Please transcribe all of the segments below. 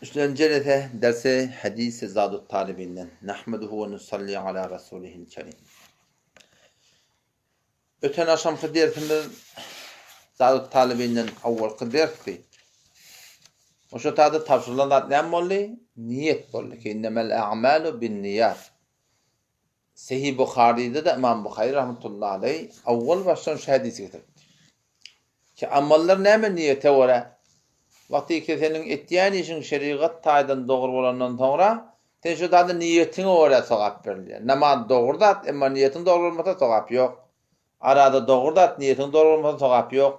Üçünji jelese dersi hadisi Zadut Talibinden. Nahmeduhu we nusalli ala rasulihil kerim. Öten aşamky dersimiz Zadut Talibinden awwalky dersdi. Oşa tada tabşyrylan zat näme boldy? Niýet boldy. Ki innemel a'malu bin-niýat. Sahih Buharyda-da Ymam Buhary rahmetullahi aleý awwal başdan şu hadysy getiripdir. Ki amallar näme niýete görä? Wagty ki seniň etýän işiň şerigat taýdan dogry bolandan soňra, sen şu zada niýetiňe görä sogap berilýär. Namaz dogry zat, emma niýetiň dogry bolmasa sogap ýok. Araza dogry zat, niýetiň dogry bolmasa sogap ýok.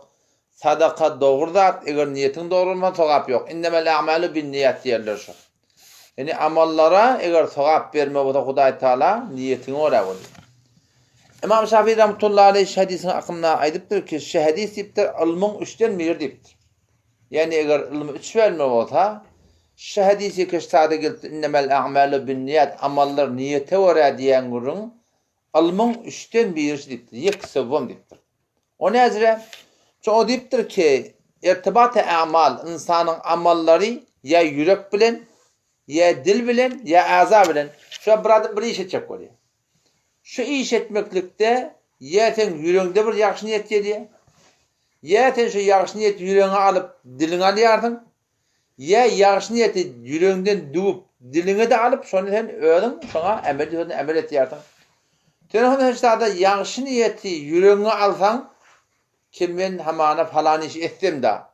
Sadaka dogry zat, eger niýetiň dogry bolmasa sogap ýok. Innemel a'malu binniýat diýerler şu. Ýani amallara eger sogap berme bolsa Hudaý Taala niýetiňe görä bolýar. Ymam Şafii rahmetullahi aleýh şu hadisiň hakynda aýdypdyr ki, şu hadis diýipdir, ylmyň üçden biri diýipdir. Ýani eger ylmy üç bölme bolsa, şu hadisi keştada gelipdir, innemel a'malu binniýat, amallar niýete görä diýen gürrüň Ylmyň üçden birisi diýipdir, ýek sewwam diýipdir. O näzire? Ço o diýipdir ki, irtibat-y a'mal, ynsanyň amallary ýa ýürek bilen, ýa dil bilen, ýa aza bilen, şu bir adam bir iş etjek bolýar. Şu iş etmeklikde ýa seň ýüregiňde bir ýagşy niýet gelýär, ýa sen şu ýagşy niýeti ýüregiňe alyp, diliňe alýarsyň, Ýa ýagşy niýeti ýüregiňden düwüp, diliňe-de alyp, şony sen özüň şoňa emel ýüzünde emel etýärsiň. Sen hem her zada ýagşy niýeti ýüregiňe alsaň, ki men hamana falan işi etsem-da,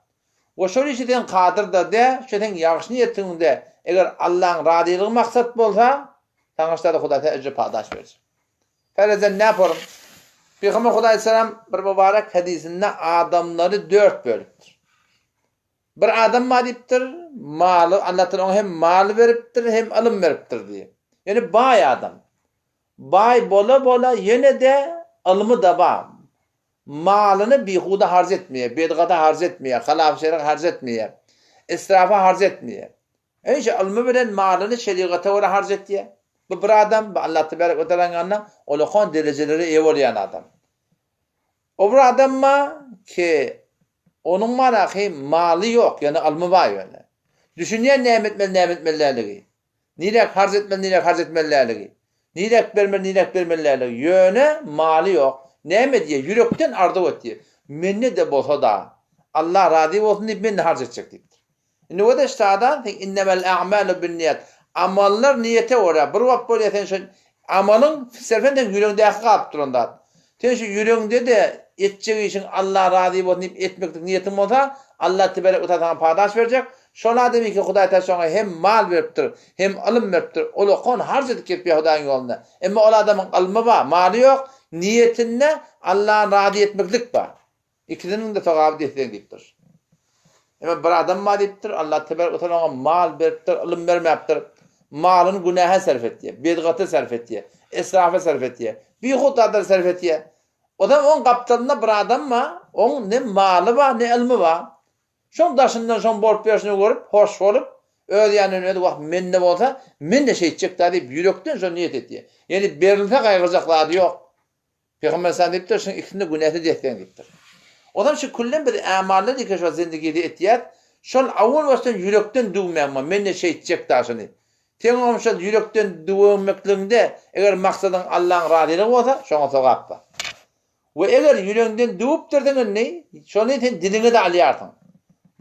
we şol işi sen kadyr-da dä, şo seň ýagşy niýetiňde eger Allaň razylygy maksat bolsa, saňa şu zada Hudaý Taala ejir-padaş berjek. Ferezen näporun? Pygamber Hudaý salam bir mübarek hadysynda adamlary dört bölüpdir. Bir adam bar diýipdir, maly, Allatagala oňa hem mal beripdir, hem ylym beripdir diýip. Ýöne baý adam. Baý bola-bola ýene-de ylmy-da bar. Malyny bihuda harç etmeýär, bedgata harç etmeýär, halap-şerek harç etmeýär, israfa harç etmeýär. Hemişe ylmy bilen malyny şerigata görä harç etýär. Bu bir adam, bu Allah tebarek we tealanyň ýanynda ullakan derejelere eýe bolýan adam. O bir adamma ki onuň maraky maly ýok, ýöne ylmy bar ýöne. Düşünýän näme etmeli näme etmeli däligi. Niräk harç etmeli niräk harç etmeli däligi. Niräk bermeli niräk bermeli däligi. Ýöne maly ýok. Näme edýär? Ýürekden arzuw etýär. Mende-de bolsa-da, Allah razy bolsun diýip men-de harç etjek diýipdir. Indi o-da ştada sen innemel a'malu binniýat. Amallar niýete görä. Bir wagt bolýar sen şo amalyň serfen seň ýüregiňdäki galyp duran zat. Sen şu ýüregiňde-de etjek işiň Allah razy bolsun diýip etmeklik niýetiň bolsa, Allah tebarek we taala saňa padaş berjek. Şol adamyňky Hudaý taala şoňa hem mal beripdir, hem ylym beripdir. Ol okan harç edip gezipýär Hudaýyň ýolunda. Emma ol adamyň ylmy bar, maly ýok, niýetinde Allahny razy etmeklik bar. Ikisiniň-de sogaby des-deň diýipdir. Emma bir adam bar diýipdir, Allah tebarek we taala oňa mal beripdir, ylym bermäpdir. Malyny günähe sarf etýär, bedgata sarf etýär, israfa sarf etýär, bihut zatlara sarf etýär. Ozam oň gapdalynda bir adam bar, oň ne maly bar, ne ylmy bar. Şoň daşyndan şoň bolup ýörşüni görüp, hoş bolup, öz ýanyndan özi wah mende bolsa, men-de şeýtjek-dä diýip ýürekden şony niýet etýär. Ýöne berilse gaýgyrjak zady ýok. Pygamber sallam diýipdir, şuň ikisinde günäsi des-deň diýipdir. Ozal şu küllen biz ämallar diýip şu zindigide etýäs, şol awal başdan ýürekden düwmäň bar, men-de şeýtjek daşyny. Seň hem şol ýürekden düwmekligiňde eger maksadyň Allaň razylygy bolsa, şoňa sogap bar. We eger ýüregiňden düwüpdirsiň indi, şony sen diliňe-de alýarsyň.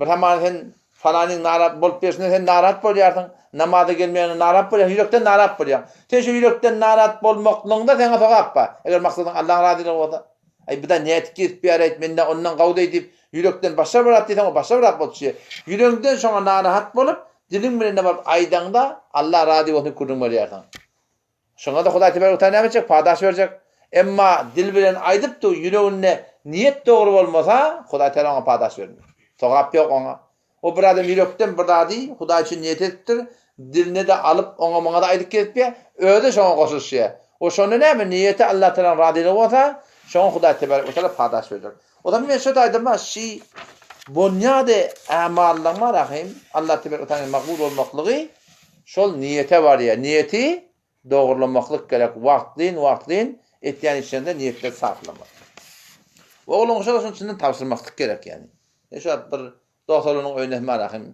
Bir zaman sen falanyň narat bolup berşine sen narat bolýarsyň, namaza gelmegine narat bolýarsyň, ýürekden narat bolýaň. Sen şu ýürekden narat bolmaklygyňda saňa sogap bar. Eger maksadyň Allaň razylygy bolsa. Aý bu-da nädip gezip ýöräýt, mende ondan gawudaý diýip, ýürekden başga bir zat diýseň, o başga bir zat bolup düşýär. Ýüregiňden şoňa narahat bolup, diliň bilen-de baryp aýdaňda, Allah razy bolsun diýip gürrüň berýärsiň. Şoňa-da Hudaý tebarek we taala näme etjek? Padaş berjek. Emma dil bilen aýdyp dur, ýüreginde niýet dogry bolmasa, Hudaý teala oňa padaş bermeýär. Sogap ýok oňa. O bir adam ýürekden bir zady Hudaý üçin niýet edipdir, diline-de alyp, oňa-muňa-da aýdyp gezipýär, özi şoňa goşulyşýar. O şonda näme? Niýeti Allah tealanyň razylygy bolsa, şoňa Hudaý tebarek we taala padaş berjek. O zaman men şo taýda ma şi bonýady ämallaň bar ahym, Allah tebarek we taala makbul bolmaklygy Şol niýete barýar. Niýeti dogurlamaklyk gerek. Wagtlyn wagtlyn etýän işlerinde niýetleri saplamaly. Ogluň şol şonuň içinden tabşyrmaklyk gerek ýani. Sen şu wagt bir dost oglanyň öýüne hem barahym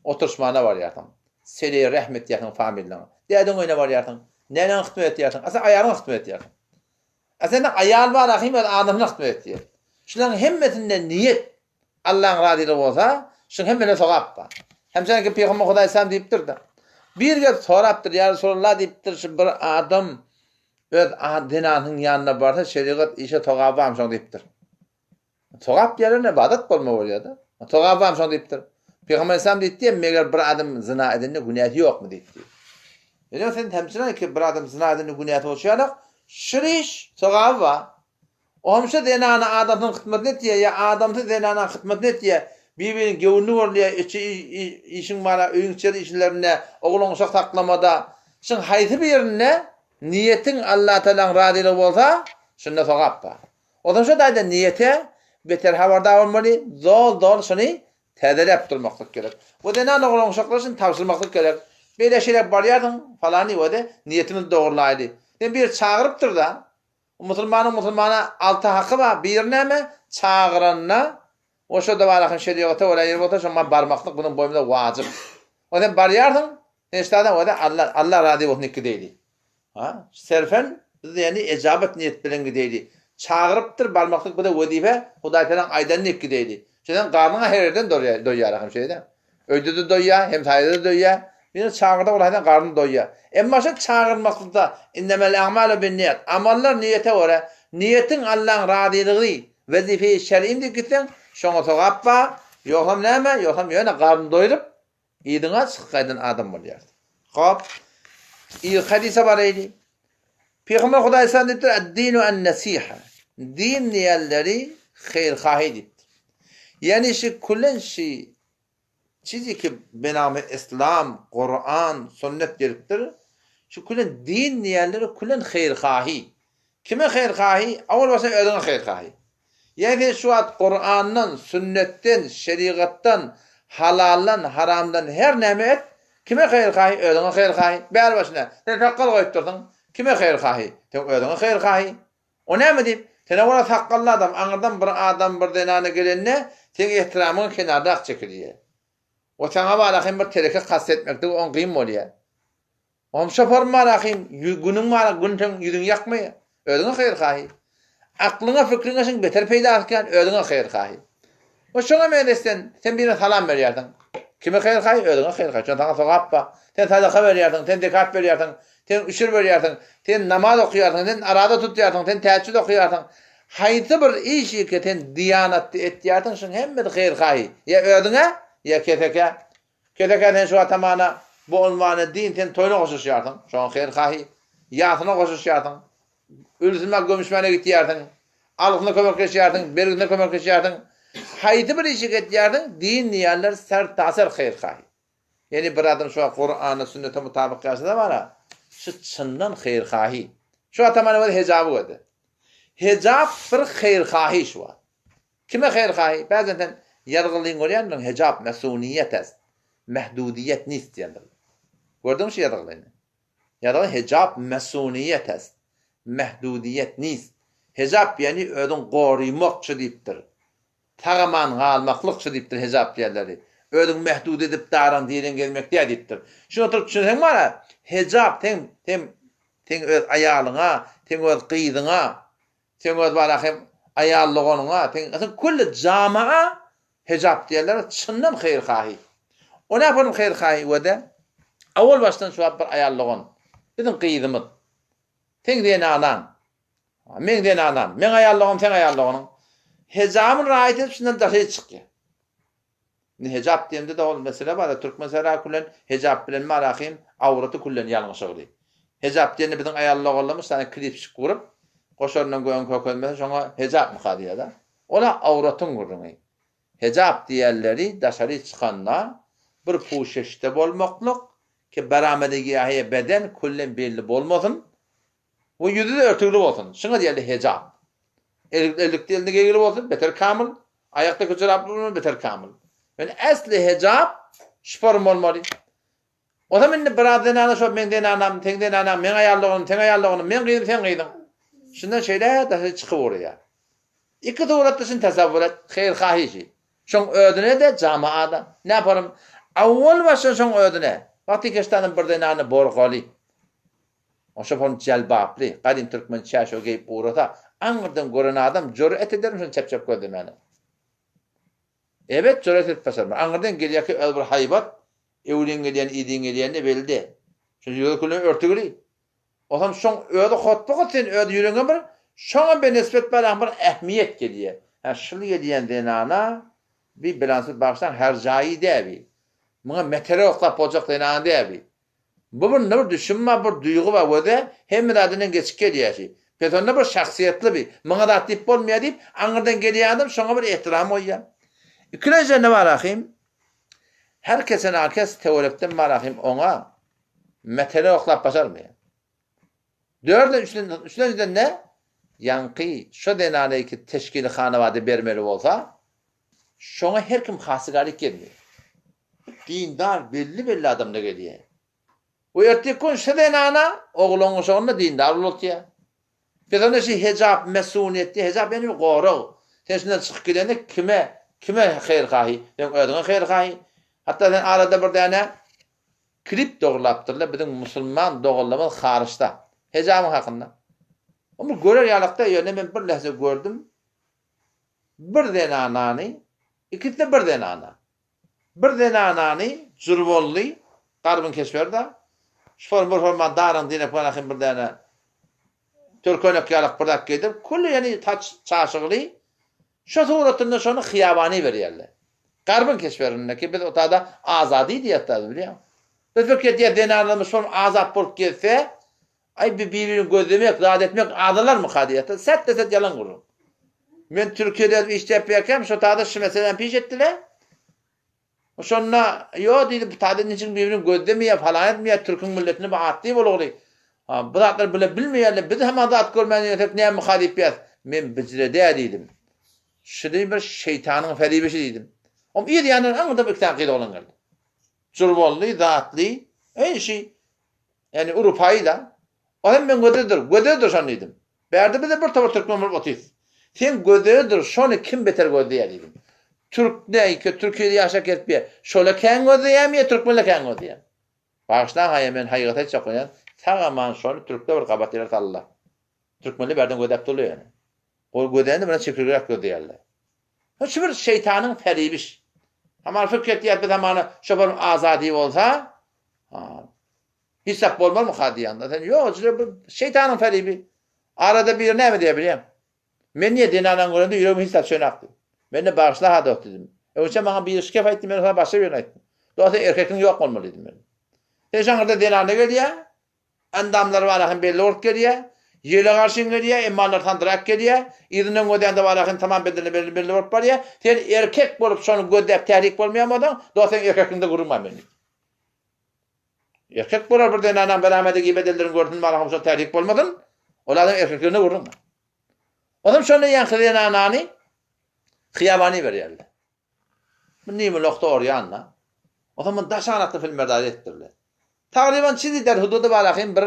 oturyşmana barýarsyň. Seleýi rehm etýärsiň familiňe. Dädeň öýüne barýarsyň. Neneňe hytmat etýärsiň. A sen aýalyňa hytmat etýärsiň. A sende aýal bar ahym öz adamsyna hytmat etýär. Şularyň hemmesinde niýet Allaň razylygy bolsa, şuň hemmesinde sogap bar. Hemçenki Pygamber Hudaý salam diýipdir-de. Bir gezek sorapdyr, ýa Resulallah diýipdir, şu bir adam öz zenanynyň ýanyna barsa, şerigat işe sogaby barmy şoň diýipdir. Sogap diýerler ybadat bolma bolýar-da. Sogap barmy şoň diýipdir. Pygamber Aleyhisselam diýipdi, meger bir adam zyna edende günäsi ýokmy diýipdi. Ýöne sen hemçiler ki bir adam zyna edende günäsi bolşy ýaly, şir iş sogaby bar. Omşy zenana adamsynyň hytmatyny etýär ýa adamsy zenana hytmatyny etýär. Bir-biriniň göwnüni görülýär, içi işiň bar, öýüň içeri işlerinde, oglan-uşak saklamada. Şuň haýsy birinde niýetiň Allatagalaň razylygy bolsa, şunda sogap bar. Onsoň şo taýda niýete beter habardar bolmaly, zol-zol şuny täzeläp durmaklyk gerek. Bu zenan oglan-uşaklar üçin tabşyrmaklyk gerek. Beýle şeýle barýarsyň, falany we-de niýetimizi dogrulaýly. Sen biri çagyrypdyr-da. Musulmanyň musulmana alty haky bar, biri näme? Çagyranda, o şo-da bar ahym şerigata görä ýer bolsa şoňa barmaklyk biziň boýnumyza wajyp. O sen barýarsyň, sen ştadan we-de Alla, Alla razy bolsun diýip gideýli. Ha, serfen biz ýani ejabat niýet bilen gideýli. Çagyrypdyr, barmaklyk bize wezipe, Hudaý Tagalaň aýdanyny diýip gideýli. Şeýden garnyňa her ýerden doýýar ahym şeýle. Öýde-de doýýar, hemsaýada-da doýýar. Biri çagyrda ol haýdan garny doýýar. Emma şu çagyrmaklykda innemel a'malu binniýat, amallar niýete görä, niýetiň Allaň razylygy, wezife-i şer'im diýip gitseň, şoňa sogap bar, ýogsam näme, ýogsam ýöne garny doýrup, Yzyňa çykyp gaýdan adam bolýar. Hop. Yzky hadysa baraýly. Pygamber Hudaý sallam diýipdir, Ad-dinu an-nasiha. Din diýenleri haýyr-hahy diýipdir. Ýagny şu külen şi çizi ki benamy islam, Kuran, sünnet gelipdir. Şu külen din diýenleri külen haýyr-hahy. Kime haýyr-hahy? Awal başda özüňe haýyr-hahy. Ýagny sen şu wagt Kurandan, sünnetden, şerigatdan, halaldan, haramdan her näme et, kime haýyr-hahy? Özüňe haýyr-hahy. Bäri başyna, sen sakgal goýup dursuň, kime haýyr-hahy? Seň özüňe haýyr-hahy. O näme diýip? Sene görä sakgally adam, aňyrdan bir adam bir zenana gelende, seň ehtiramyňa kenardak çekilýär. O saňa bar ahym bir tereke kast etmekligi oň gyn bolýar. Oňam şoparym bar ahym, günüň bar, gün seň ýüzüňi ýakmaýar. Özüňe haýyr-haýy. Aklyňa, fikriňe şuň beter peýdasy kän, özüňe haýyr-haýy. We şoňa meňzeş sen, sen birine salam berýärsiň. Kime haýyr-haýy? Özüňe haýyr-haýy. Şonda saňa sogap bar. Sen sadaka berýärsiň, sen zekat berýärsiň, sen üşür berýärsiň, sen namaz okaýarsyň, sen araza tutýarsyň, sen täheçjüt okaýarsyň. Haýsy bir işi ki sen diýanatly etýärsiň, şuň hemmesi haýyr-haýy. Ýa özüňe, ýa kesekä. Keseka sen şu atamana bu unwany din sen toýuna goşuşýarsyň, şoňa haýyr-hahy, ýasyna goşuşýarsyň, ölüsine gömüşmäne gitýärsiň, algysyna kömekleşýärsiň, bergisine kömekleşýärsiň. Haýsy bir işi etýärsiň, din diýýänler sertaser haýyr-hahy. Ýagny bir adam şu wagt Kurana, sünnete mutabyk ýaşasa bara, şu çyndan haýyr-hahy. Şu atamana özi hejaby gördi. Hejap bir haýyr-hahy şu wagt. Kime haýyr-haýy? Bäzden sen ýazgylyny görýändiň, hejap mesuniýet est, mehdudiýet nist diýendir. Gördüňmi şu ýazgylyny? Ýazgy hejap mesuniýet est, mehdudiýet nist. Hejap diýeni özüň gorymakçy diýipdir. Sag-aman galmaklykçy diýipdir hejap diýenleri. Özüň mehdud edip daran diren gezmek däl diýipdir. Şuny oturyp düşünseň bara, hejap seň, seň, seň öz aýalyňa, seň öz gyzyňa, Seň öz bara hem aýal doganyňa, seň asyl külli jamaa hejap diýerler, çyndan haýyr-hahy. O näpanym haýyr-hahy we-de, owal başdan şu wagt bir aýal dogan, biziň gyzymyz, seň zenanaň, meň zenanam, meň aýal doganym, seň aýal doganyň hejabyny raýat edip şundan daşary çykýar. Indi hejap diýemde-de ol mesele bar-da, türkmen sera külen hejap bilen marahym awraty küllen ýalňyşygly. Hejap diýende biziň aýal doganlarymyz şany klipçik gurup, goşaryndan gögüň kökezmese şoňa hejapmyka diýýär-de. Ol-a awratyň gürrüňi. Hejap diýenleri daşary çykanda bir puşeşde bolmaklyk, ki beramedegiýaheýe beden küllen belli bolmasyn we ýüzi-de örtügli bolsun. Şuňa diýerler hejap. Ellikde elinde geýgili bolsun, beter kamyl. Aýakdaky joraply bolmaly, beter kamyl. Ýöne esli hejap şporm bolmaly. Ozam indi biraz zenana şo meň zenanam, seň zenanaň, meň aýal doganym, seň aýal doganyň, meň gyzym, seň gyzyň. Şundan şeýle daşary çykyp urýar. Iki suratda şuny tasawwur et, haýyr-hahyşy. Şoň özüne-de, jamaada. Näparym? Awwal başdan şoň özüne. Wagty keşdanam bir zenany borgaly, oşa form jelbaply, gadym türkmen çäşew geýip ugrasa, aňyrdan gören adam jüret edermi şony çep-çep gözlemäne? Ebet jüret edip başarmaz. Aňyrdan gelýärki özi bir haýbat, öwlüň gelýän, idiň gelýäni belli däl. Şonuň ýüzi külüne örtügli. Onsoň şoň özi hotba-hot sen öz ýüregiňe bir şoňa benesbet baraň bir ähmiýet gelýär. Hä şul gelýän zenana bi bilansyz bagyşlaň herjaýy dä bi. Muňa metere oklap boljak zenana dä bi. Bu bir bir düşüm bar bir duýgy bar göze hemme zadyndan geçip gelýär şi. Pes onda bir şahsyýetli bi. Muňa zat diýip bolmaýar diýip aňyrdan gelýän adam şoňa bir ehtiram goýýar. Ikilenji ne bar ahym? Her kese nakes töwerekden bar ahym oňa Mesele oklap başarmaýar. Dördün, üçden, üçlenjiden ne? Ýaňky şo zenana iki teşkili hanawada bermeli bolsa, şoňa her kim hasygalik gelmeýär. Dindar belli-belli adamlar gelýär. We erteki gün şo zenana oglan guşagynda dindar ulaltýar. Biz onda şi hejap mesuniyetli, hejap ýagny bir gorag. Sen şundan çykyp gidende kime, kime haýyr-haýy? Seň özüňe haýyr-haýy. Hatda sen arada bir däne Klip dogrulapdyrlar biziň musulman doganlarymyz haryçda. Hejabyň hakynda. O bir görer ýalakda ýöne men bir lähze gördüm. Bir zenanany, ikisi-de bir zenana. Bir zenanany jurbolly garbyň keşberi-da. Şu form bir forman daryň diýnek barahym bir däne törkönek ýalak bir zat geýdirip, külli ýany taç çaşygly Şo suratynda şony hyýabany berýärler. Garbyň keşberindeki biz otada azady diýýäs-dä bilýäňmi? Biz pikir edýäs zenanlarymyz şol azat bolup gezse, aý bi bir-birini gözlemek, zat etmek azalarmyka diýýäs-de. Sätde-säт ýalan gürrüň. Men Türkiýede özüm işläp ýörkäm şo tada şu meseläni piş etdiler. Şonda, Ýo diýdi, bu taýda niçin bir-birini gözlemeýär, falan etmeýär, türküň milletinde bu atly bolugly. Bu zatlary bular bilmeýärler, biz hem zat görmän ýörsek nämyka diýip ýaz. Men bijire dä diýdim. Şuny bir şeýtanyň feribişi diýdim. Oň yz ýanyndan aňyrdan bir iki sany gyz oglan geldi. Jurbolly, zatly, eý şi, ýagny urupaýy-da. O hem meň gözedir, gözedir şony diýdim. Bärde bize bir topar türkmen bolup otyrys. Seň gözedir şony kim beter gözleýär diýdim. Türk näki Türkiýede ýaşap gezip ýör. Şola kän gözleýärmi ýa türkmenler kän gözleýär? Bagyşlaň haýa men haýygat aýtjak bolýan. Sag aman şony türkler bir gabat ýere saldylar. Türkmenler bärden gözläp durlar ýöne. Ol gözlände biraz çekirgiräk gözleýärler. Şu bir şeýtanyň feribiş. Hamana pikir etýär biz hamana şo bir azady bolsa, ha, Hiç zat bolmazmyka diýýän-de. Sen ýok, jüre bir şeýtanyň feribi. Arada biri näme diýýär bilýäň? Men niýe zenanany görende ýüregim hiç zat çönak diýip. Mende bagyşla-ha dost diýdim. Öňçe maňa biri şu kep aýtdy, men saňa başga birini aýtdym. Dost sen erkekligiň ýok bolmaly diýdim men. Sen şaňyrda zenana gelýär, endamlary bar hem belli bolup gelýär, ýele garşyň gelýär, emmalar sandyrak gelýär, yzyndan gözlände bar hem tamam bedeni belli belli bolup barýar. Sen erkek bolup şony gözläp tärik bolmaýan bolsaň, dost sen erkekligiňde gürrüň bar men diýdim. Erkek bolar bir zenanaň beramedi gibet ellerini görsün malahym şol tärik bolmasyn. Ol adam erkekligine gürrüň bar. Onam şonda ýaňky zenanany hyýabany berýärler. Bu nime nokta orýan-da. Onsoň muny daş anakda filmerdar etdirler. Tagryban çizi der hududy barahym bir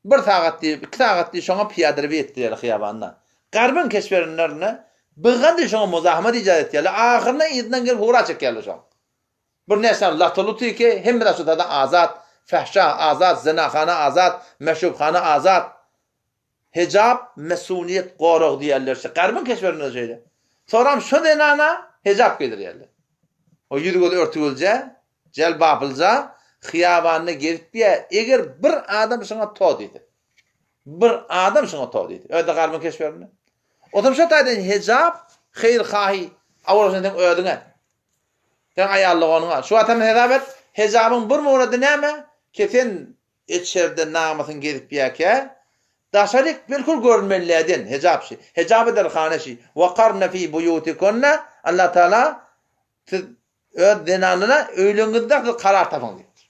Bir sagat diýip, iki sagat diýip şoňa pyýadyrbi etdirýärler hyýabanda. Garbyň keşberinlerinde bygan diýip şoňa muzahymat ijat etýärler. Ahyrynda yzyndan gelip hura çekýärler şoň. Bir näçe sany laty-luty ki, hemme zat şu taýdan azat, fähşa azat, zynahana azat, meşrubhana azat. Hejap, mesuniyet, gorag diýýärler şe. Garbyň keşberinde şeýle. Soram şo zenana hejap geýdirýärler. O ýüzi-gözi örtügilje, Jelbaplyja hyýabanda gezip ýa, eger bir adam şuňa to diýse. Bir adam şuňa to diýse. Özi-de garbyň keşberinde. Otam şo taýdan hejap, haýyr-hahy, awraşan seň özüňe. Seň aýal doganyňa. Şu wagt hem hesap et, hejabyň bir murady näme? Ki sen içerde namysyň gezip ýakä, daşaryk bilkul görünmeliläden, hejap şi. Hejap eder hane şi. Wakarna fi buýutikunna, Allah Taala siz Öz zenanyna öýleriňizde siz karar tapyň diýipdir.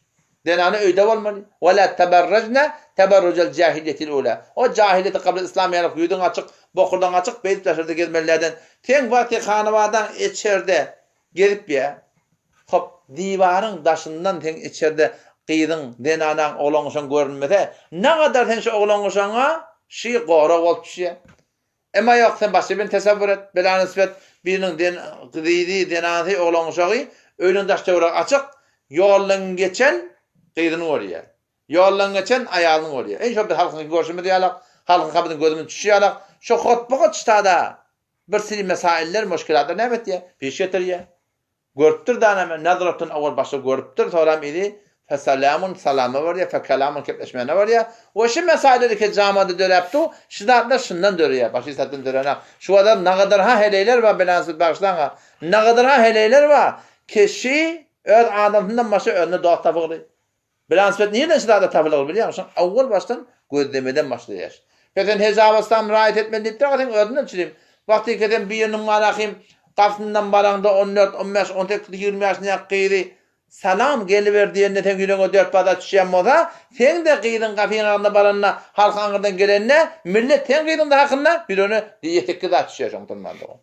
Zenany öýde bolmaly. Ve la teberrejne teberrujel jahiliyetil ula. O jahiliýeti kabul islam ýaly ýüzüň açyk, bokurdaň açyk beýdip daşarda gezmelilerden. Seň wagty hanabadaň içerde gezip ýa. Hop, diwaryň daşyndan seň içerde gyzyň, zenanaň, oglangyşaň görünmese, nagadar sen şu oglangyşaňa şy gorag bolup düşýä. Emma ýok, sen başga birini tesewwür et, bela nisbet, biriniň den gyzy, zenanasy, oglan-uşagy, öýüniň daş-töweregi açyk. Ýoldan geçen gyzyny görýär. Ýoldan geçen aýalyny görýär. Eý, şo biz halkyňky görşümiz ýalak, halkyňka biziň gözümiz düşüşi ýalak, şo hotbagat ştada bir siri mesailler, muşkilatlar näme etýär? Piş getirýär. Görüpdir da näme, nazratun owal başda görüpdir, soram yzy fesalamun salama barýar, fekalamun kepleşmäne barýar. We şu mesailler ki jamada döräp dur, şu zatlar şundan döreýär, başga hiç zatdan dörenok. Şu wada nagadar-ha heleýler bar, belansyz bagyşlaň-a, nagadar-ha heleýler bar, kişi öz adamsyndan başga özüne dost tapygly. Bilansbet nirden şu zada tapylygyny bilýäňmi? Şoň owwal başdan gözlemeden başlaýar. Pe sen hejaba yslam raýat etmeli diýip durka seň özünden çürim. Wagtyky sen biriniň marahym gapysyndan baraňda on dört, on bäş, on sekiz, 20 ýaşyndaky gyzy Salam geliber diýende seň ýüregiňe dert baza düşýän bolsa, seň-de gyzyň gapyň agzynda baranda halk aňyrdan gelende millet seň gyzyňda hakynda ýüregine ýetekki zat düşýär şoň musulman dogan.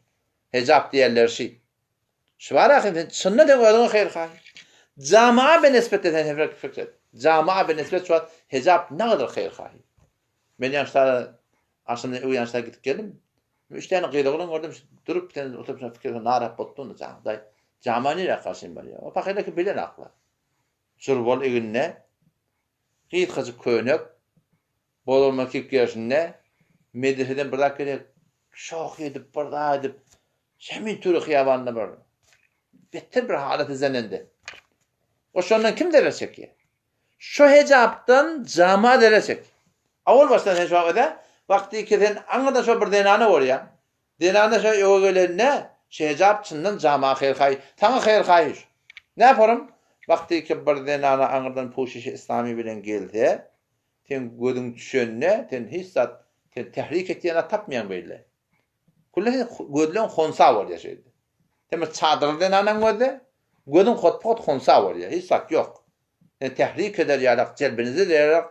Hejap diýerleri şi. Şu bar ahym sen çyndan sen özüňe haýyr haý. Jamaa be nisbetde sen hem fikir et. Jamaa be nisbet şu wagt hijap nagadar haýyr haý. Men ýaşlara aşynda öý ýaşlara gidip geldim. Üç tane gyz oglan gördüm. Durup sen oturup sen fikir narap bolupdym da jaňday. Jamaa nirä garşym barýar. O pakyrdaky bilen akla. Jurbol eginde gysgajyk köýnek Bozulma kip gelşinde medreseden bir zat gerek, şoh edip bir zat edip, şemin türi hyýabanda bir beter bir halaty zenende. O şondan kim zerer çekýär? Şo hejapdan jama zerer çekýär. Awal başdan sen şo öde, wagty ki sen aňyrdan şo bir zenana görýäň. Zenana şo öe gelende, şo hejap çyndan jama haýyr-haý, saňa haýyr-haý. Näporum? Wagty ki bir zenana aňyrdan puşişi islami bilen gelse, Seň gözüň düşende sen hiç zat seni tährik etýän zat tapmaýaň beýle. Külle seň gözleň honsa bolýar şeýle. Sen bir çadyrly zenanaň gözle, gözüň hotpot honsa bolýar, hiç zat ýok. Seni tährik eder ýalak, jelbi nezer eder ýalak,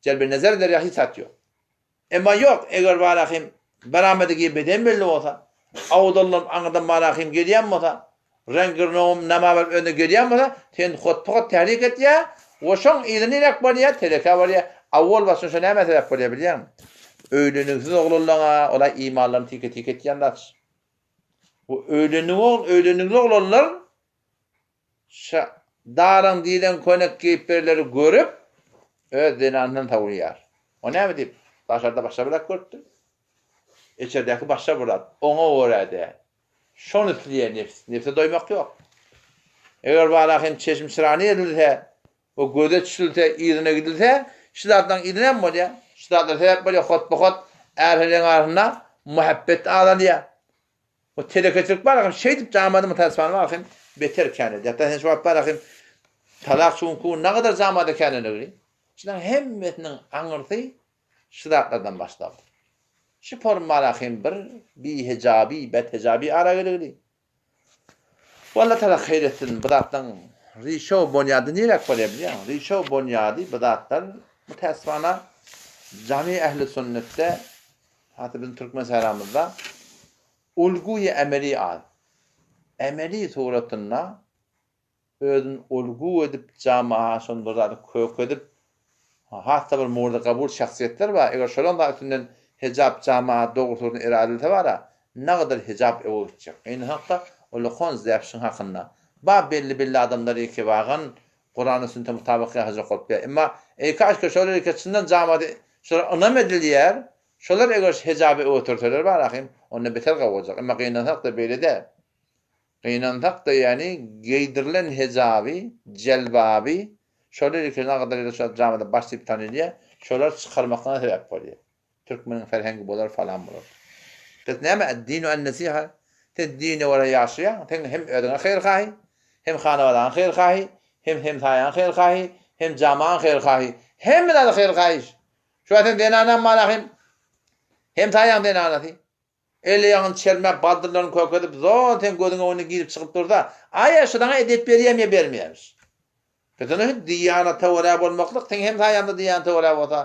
jelbi nezer eder ýalak hiç zat ýok. Emma ýok, eger barahym baramedigi beden belli bolsa, awdallan aňyrdan barahym gelýän bolsa, reňk-rnowum nama berip önüne gelýän bolsa, sen hotpot tährik etýär we şoň yzy niräk barýar, telekä barýar. Awwal başdan şo nämä sebäp bolýar bilýäňmi? Öýlenigsiz oglanlaň-a ola imanlaryny tike-tike etýän zat. Bu öýlenigi öýlenigli oglanlar Şa daraň diýlen könek geýipberleri görüp, öz zenanyndan sowulýar. O näme diýip, daşarda başga bir zat görüpdir. Içerdäki başga bir zat. Oňa görä-de, şony isleýär nebs. Nebse doýmak ýok. Eger bala hem çeşm-çyrany edilse we göze düşülse, yzyna gidilse, şu zatlaryň yzy näme bolýar? Şu zatlar sebäp bolýar, hotba-hot är-heleýiň arasynda muhabbet azalýar. Bu telekeçilik bar ahym şeýdip jamada mutasipany bar ahym beter kän edýär. Hatda sen şu wagt bar ahym talak çuňku nagadar jamada kän edildi. Şularyň hemmesiniň aňyrsy şu zatlardan başlady. Şu form bar ahym bir bihejabi, bethejabi ara geligli. Bu Allah Taala haýyr etsin bu zatlaryň rişo bonýady niräk bolýar bilýäňmi? Rişo bonýady bu zatlar mutasipana jami ähli sünnetde Hatda biziň türkmen sähramyzda ulguýy emeli az. Emeli suratynda özüni ulgu edip jamaga şony bir zady kök edip has-da bir murdy kabul şahsyýetler bar. Eger şolaň da üstünden hejap jamaga dogry suratynda era edilse bara, nagadar hejap öwe gitjek. Gynansak-da ol kon zäpşiň hakynda. Bar belli-belli adamlar ýeke bagan Kurana sünnete mutabyk ýaşajak bolup ýa. Emma eý kaşka şolar eke çyndan jamady şolara ynam edilýär, şolar eger şu hejaby öwetürseler bar ahym, onda beter gowy boljak. Emma gynansak-da beýle däl. Gynansak-da ýagny geýdirilen hejaby, jelbaby şolar eke nagadar ýa-da şo jamada baş diýip tanylýar, şolar çykarmaklygyna sebäp bolýar. Türkmeniň ferhengi bolar falan bolar. Pes näme ad-dinu an-nesiha? Sen dine görä ýaşaýaň, sen hem özüňe haýyr-haýy, hem hanabadaňa haýyr-haýy, hem hemsaýaňa haýyr-haýy, hem jamaňa haýyr-haýy. Hemme zada haýyr-haýy. Şu wagt sen zenanaň malahym, hemsaýaň zenanasy. Eli-ýagyny çermäp, baldyrlaryny kökezip, zol seň gözüň öňünde girip çykyp dursa, aý-a, şu saňa edep berýärmi ýa bermeýärmiş? Biz ony diýanata görä bolmaklyk, seň hemsaýaňda diýanata görä bolsa,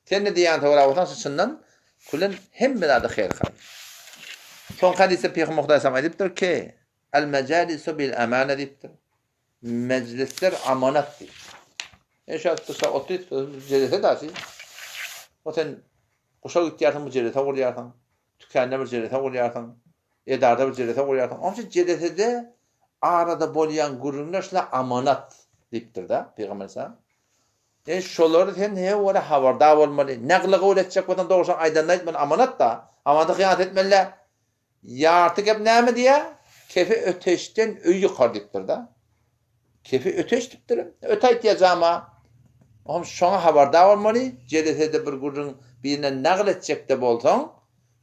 sen-de diýanata görä bolsaň, şu çyndan külen hemme zada haýyr-haý. Soňky hadysda Pygamber Hudaý aýdypdyr ki, El-mejalisu bil-amana diýipdir. Mejlisler amanat diýipdir. E şu wagt otyr, jelese daşy. O sen guşa gitýärsiň, bu jelese gurýarsyň. Tükände bir jelese gurýarsyň. Edarada bir jelese gurýarsyň. Onuň üçin jelesede arada bolýan gürrüňler şular amanat. Diýipdir-de, Pygamber aleyhisselam. E, şolary sen he görä habardar bolmaly. Nägile gowul etjek bolsaň dogrusyny aýdanda aýtmaly, amanat-da. Amanata hyýanat etmeli-dä. Ýarty gep näme diýýär? Kefe öteşden öý ýykar diýipdir-de. Kefe öteş diýipdir. Öte aýtýar jama. Ohm şoňa habardar bolmaly. Jelesede bir gürrüň birine nagyl etjek-de bolsaň,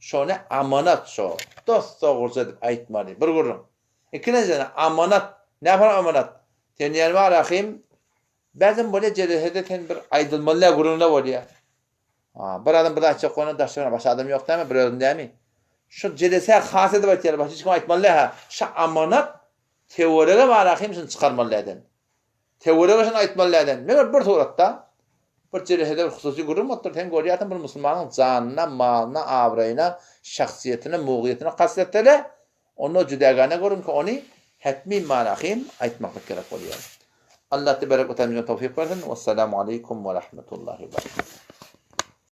şony amanat şo. Dos-dogruja edip aýtmaly. Bir gürrüň. Ikinjiden amanat. Nähili amanat? Sen diýen bar ahym, bäzem bolýar jelesede sen bir aýdylmaly däl gürrüňler bolýar. Ha, bir adam bir zat aýtjak bolanda daşda başga adam ýok dämi, bir özüň dämi? Şu jelesä has edip aýtýarlar, başga hiç kim aýtmaly däl ha. Şu amanat töwerege bar ahym şuny çykarmaly däden. Töwerege şuny aýtmaly däden. Meger bir suratda bir jelesede bir hususy gürrüň bolupdyr. Sen görýärsiň bir musulmanyň janyna, malyna, abraýyna, şahsyýetine, mugyýetine kast etsele, Onda jüdägane görüň ki ony hetmi manahym aýtmaklyk gerek bolýar. Allah tebarek we teala bize towfyk bersin. Wessalamu aleýkum we rahmetullahi we berekatuh.